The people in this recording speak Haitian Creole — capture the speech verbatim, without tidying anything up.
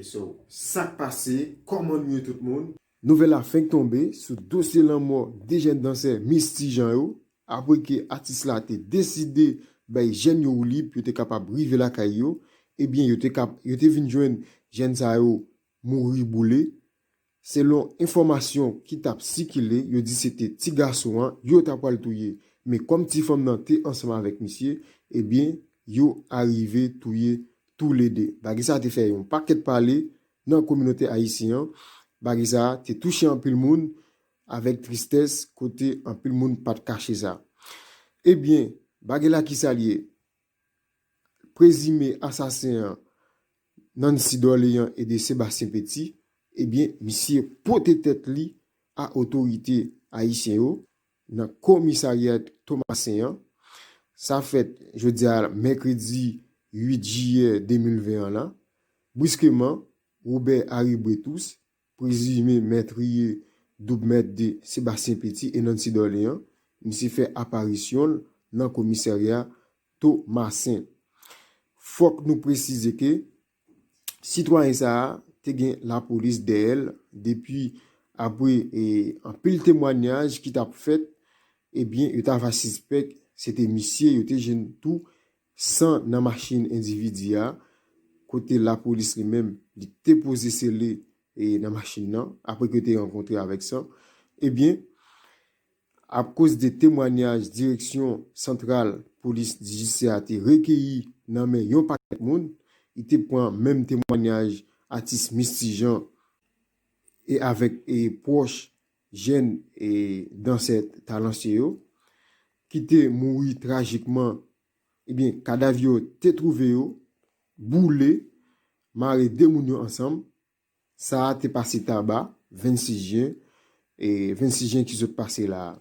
So, sa k pase, kòman nou ye tout moun? Nouvèl la fenk tonbe sou dosye lanmò de jèn dansè Misty Jean yo, apre ke atis la te deside bay jèn yo woulib pou yo te kapab rive lakay yo, ebyen, yo te kap, yo te vin jwenn jèn sa yo mouri boule. Selon enfòmasyon ki t ap sikile, yo di se te ti gason an yo ta pral touye. Men kòm ti fanm nan te ansanm avèk misye, ebyen, yo arive touye toulede. Bagay sa te fè yon pakèt pale nan kominote ayisyen an. Bagay sa te touche anpil moun avèk tristès, kote anpil moun pa t kache sa. Ebyen, bagay la ki sa l ye? Prezime asasen an, Nancy Dorléan e de Sébastien Petit, ebyen, misye pote tèt li a otorite ayisyen yo nan komisarya Tomasen an. Sa fèt jodi a, mèkredi uit jiyè de mil ven an la. Briskeman, Robert Harry Bretous, prezime mètriye doub mèt de Sébastien Petit e Nancy Dorléan, misye fè aparisyon l nan komisarya Tomasen. Fòk nou presize ke sitwayen sa a te gen lapolis dèyè l depi apre, e, anpil temwanyaj ki t ap fèt, ebyen, yo ta va sispèk se te misye yo te jwenn tou san nan machin endividi a, kote lapolis li menm, li te poze sele, e, nan machin nan, apre ke yo te rankontre avèk san. Ebyen, akoz de temwanyaj Direksyon Santral Polis Jidisyè a te rekeyi nan men yon pakèt moun, li te pran menm temwanyaj atis Misty Jean e avèk, e, pwòch jèn, e, dansè talansye yo, ki te mouri trajikman. Ebyen, kadav yo te twouve yo boule, mare de moun yo ansanm. Sa a te pase Taba, vennsis jen, e vennsis jen ki sot pase la a.